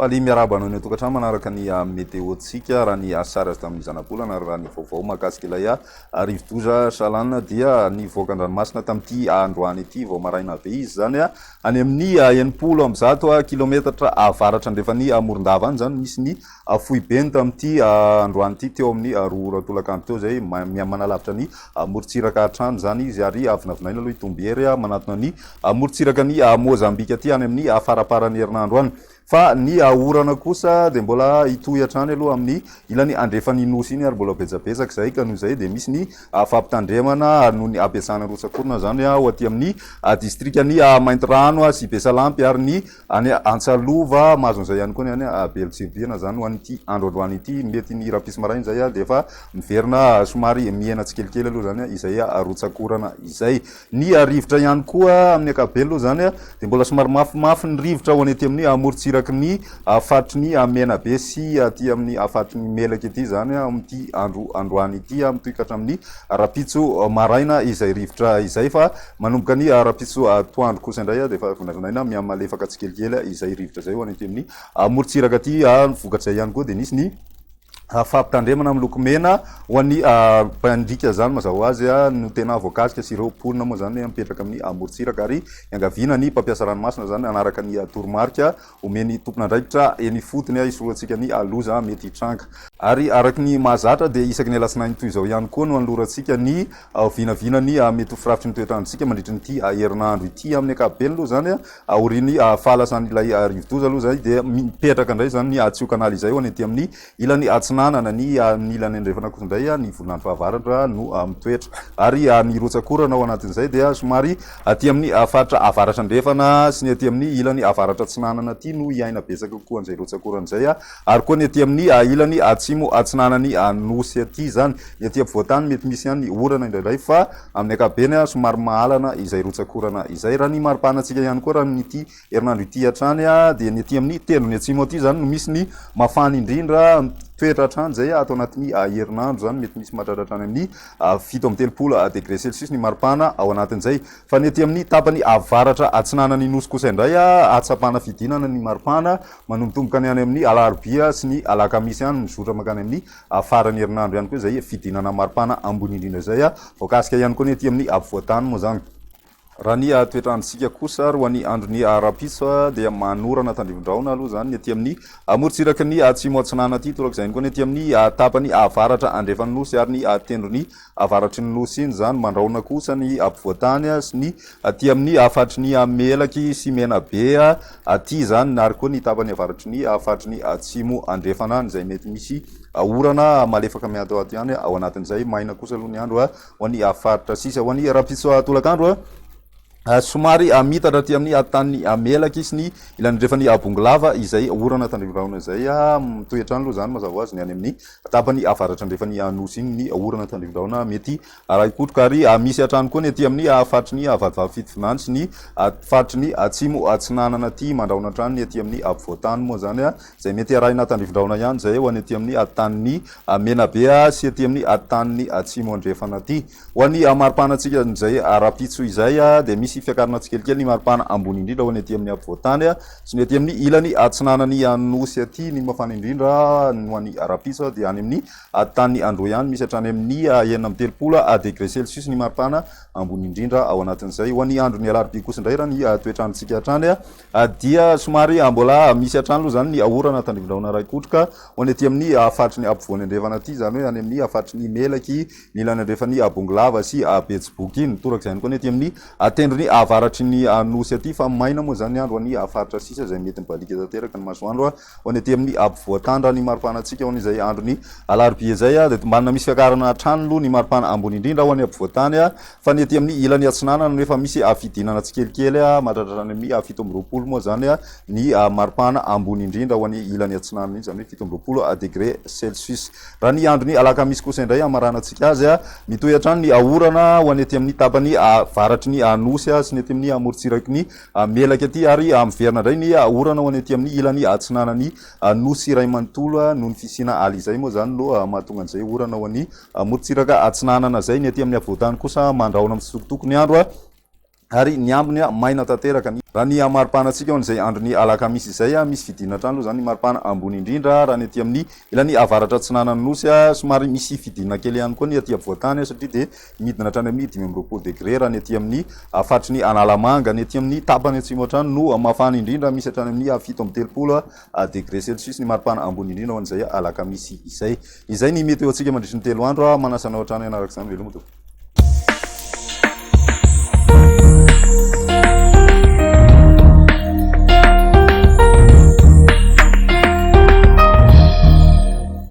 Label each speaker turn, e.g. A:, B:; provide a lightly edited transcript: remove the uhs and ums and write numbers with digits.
A: Faly miarahaba anao any an-tokantrano manaraka ny météo-ntsika. Raha ny sary azo tamin'ny zanabolana ary raha ny vaovao mahakasika ilay rivodoza Chalane dia nivoaka an-dranomasina tamin'ity androany ity vao maraina be izy izany. Any amin'ny 160 kilometatra avaratra andrefan'i Morondava any izany misy ny foibeny tamin'ity androany ity teo amin'ny 2 ora tolakandro teo izay manalavitra ny morontsiraka hatrany izany izy ary vinavinaina aloha hitombo hery manatona ny morontsiraka ny Mozambika aty any amin'ny faramparan'ny herinandro any. Fa ny orana kosa dia mbola hitohy hatrany aloha amin'ny ilany andrefan'ny nosy iny ary mbola betsabetsaka izay ka noho izay dia misy ny fampitandremana noho ny habetsahana rotsak'orona izany ho aty amin'ny distrikan'i Maintirano sy Besalampy ary ny any Antsalova. Mahazo an'izay ihany koa ny any Belotsiribihina izany ho an'ity andro androany ity. Mety ny rahampitso maraina izay dia efa miverina somary mihena tsikelikely aloha izany izay rotsak'orana izay. Ny rivotra ihany koa amin'ny ankapobeny aloha izany dia mbola somary mafimafy ny rivotra ho any aty amin'ny morontsiraky ny faritry ny Menabe sy aty amin'ny faritry ny Melaky ity izany amin'ity andro androany ity mitohy ka hatramin'ny rahampitso maraina izay rivotra izay fa manomboka ny rahampitso atoandro kosa indray dia efa vinavinaina mihamalefaka tsikelikely izay rivotra izay ho any aty amin'ny morontsiraka aty. Ny vokatr'izay ihany koa dia nisy ny fampitandremana miloko mena ho an'ny mpandika izany mazava ho azy no tena voakasika sy ireo mponina moa izany mipetraka amin'ny amorontsiraka ary iangaviana ny mpampiasa ranomasina izany hanaraka ny toromarika omen'ny tompon'andraikitra eny ifotony hisorohantsika ny loza mety hitranga. Ary araka ny mahazatra dia isaky ny alatsinainy toy izao ihany koa no anolorantsika ny vinavinan'ny mety ho firafitry ny toetr'androntsika mandritra ity herinandro ity. Amin'ny ankapobeny aloha izany Aorian'ny fahalasan'ilay rivodoza aloha izay dia mipetraka indray izany ny tsiokanala izay ho any aty amin'ny ilany atsinanana, ny amin'ny ilany andrefana kosa indray ny volon'andro fahavaratra no mitoetra. Ary ny rotsak'orana ao anatin'izay dia somary aty amin'ny faritra avaratra andrefana sy ny aty amin'ny ilany avaratra atsinanana aty no hiaina betsaka kokoa an'izay rotsak'orana izay ary koa ny aty amin'ny ilany atsimo atsinanan'ny nosy aty izany. Ny aty ampovoan-tany mety misy ihany ny orana indraindray fa amin'ny ankapobeny somary mahalana izay rotsak'orana izay. Raha ny maripahanantsika ihany koa raha amin'ity herinandro ity hatrany dia ny aty amin'ny tendrony atsimo aty izany no misy ny mafana indrindra mitoetra hatrany izay ato anatin'ny herinandro izany mety misy mahatratra hatrany amin'ny 37 degré celsius ny maripana ao anatin'izay. Fa ny aty amin'ny tapany avaratra atsinanan'ny nosy kosa indray ahatsapana fidinana ny maripana manombotomboka ny any amin'ny alarobia sy ny alakamisy any mizotra mankany amin'ny faran'ny herinandro ihany koa izay fidinana maripana ambony indrindra izay. Voakasika ihany koa ny aty amin'ny afovoan-tany moa izany. Raha ny toetr'androntsika kosa ary ho an'ny andron'ny rahampitso dia manorana tandrifin-drahona aloha izany ny aty amin'ny morontsiraky ny atsimo atsinanana aty, torak'izay ihany koa ny aty amin'ny tapany avaratra andrefan'ny nosy ary ny tendrony avaratry ny nosy iny izany. Mandrahona kosa ny ampovoan-tany sy ny aty amin'ny faritry ny Melaky sy Menabe aty izany ary koa ny tapany avaratry ny faritry ny atsimo andrefana any izay mety misy orana malefaka miatoato ihany ao anatin'izay. Maina kosa aloha ny andro ho an'ny faritra sisa. Ho an'ny rahampitso tolakandro, somary mitatra aty amin'ny tanin'ny Melaky sy ny ilany andrefan'ny Bongolava izay orana tandrifindrahona izay. Mitohy hatrany aloha izany mazava ho azy ny any amin'ny tapany avaratra andrefan'ny Nosy iny ny orana tandrifindrahona mety arahi-kotroka ary misy hatrany koa ny aty amin'ny faritry ny Vatovavy Fitovinany sy ny faritry ny Atsimo Atsinanana aty mandrahona hatrany ny aty amin'ny afovoan-tany moa izany izay mety arahina tandrifindrahona ihany izay ho any aty amin'ny tanin'ny Menabe sy aty amin'ny tanin'ny Atsimo Andrefana aty. Ho an'ny maripanantsika amin'izay rahampitso izay dia misy fiakarana tsikelikely ny maripana ambony indrindra ho any aty amin'ny afovoan-tany sy ny aty amin'ny ilany atsinanan'ny Nosy aty. Ny mafana indrindra ho an'ny rahampitso dia any amin'ny tanin'ny Androy any, misy hatrany amin'ny 36 degré celsius ny maripana ambony indrindra ao anatin'izay. Ho an'ny andron'ny alarobia kosa indray raha ny toetr'androntsika hatrany dia somary mbola misy hatrany aloha izany ny orana tandrivindrahona iray kotroka ho any aty amin'ny faritry ny ampovoany andrefana aty, izany hoe any amin'ny faritry ny Melaky, ny ilany andrefan'ny Bongolava sy Betsiboka iny. Toraka izay ihany koa ny aty amin'ny tendrony avaratry ny Nosy aty fa maina moa izany ny andro any faritra sisa izay mety mibaliaka tanteraka ny masoandro ho any aty amin'ny ampovoan-tany. Raha ny maripanantsika ho an'izay andron'ny alarobia izay dia tombanana misy fiakarana hatrany aloha ny maripana ambony indrindra ho any ampovoan-tany fa ny aty amin'ny ilany atsinanana no efa misy fidinana tsikelikely mahatratra hatrany amin'ny 27 moa izany ny maripana ambony indrindra ho any ilany atsinanana iny, izany hoe 27 degré celsius. Raha ny andron'ny alakamisy kosa indray hamaranantsika azy, mitohy hatrany ny orana ho any aty amin'ny tapany avaratry ny Nosy sy ny aty amin'ny morontsiraky ny Melaky aty ary miverina indray ny orana ho any aty amin'ny ilany atsinanan'ny Nosy iray manontolo noho ny fisiana ala izay moa izany no mahatonga an'izay orana ho an'ny morontsiraka atsinanana izay. Ny aty amin'ny afovoan-tany kosa mandrahona mitsitokotoko ny andro. Ary ny ambiny maina tanteraka. Raha ny maripana antsika ao an'izay andron'ny alakamisy izay, misy fidinana hatrany aloha izany ny maripana ambony indrindra raha ny aty amin'ny ilany avaratra atsinanan'ny Nosy. Somary misy fidinana kely ihany koa ny aty afovoan-tany satria dia midina hatrany amin'ny 25 degre raha ny aty amin'ny faritry ny Analamanga. Ny aty amin'ny tapany atsimo hatrany no mafana indrindra, misy hatrany amin'ny 37 degre celsius ny maripana ambony indrindra ho an'izay alakamisy izay. Izay ny météo antsika mandritry ny 3 andro. Manasa anao hatrany hanaraka izany. Veloma tompoko.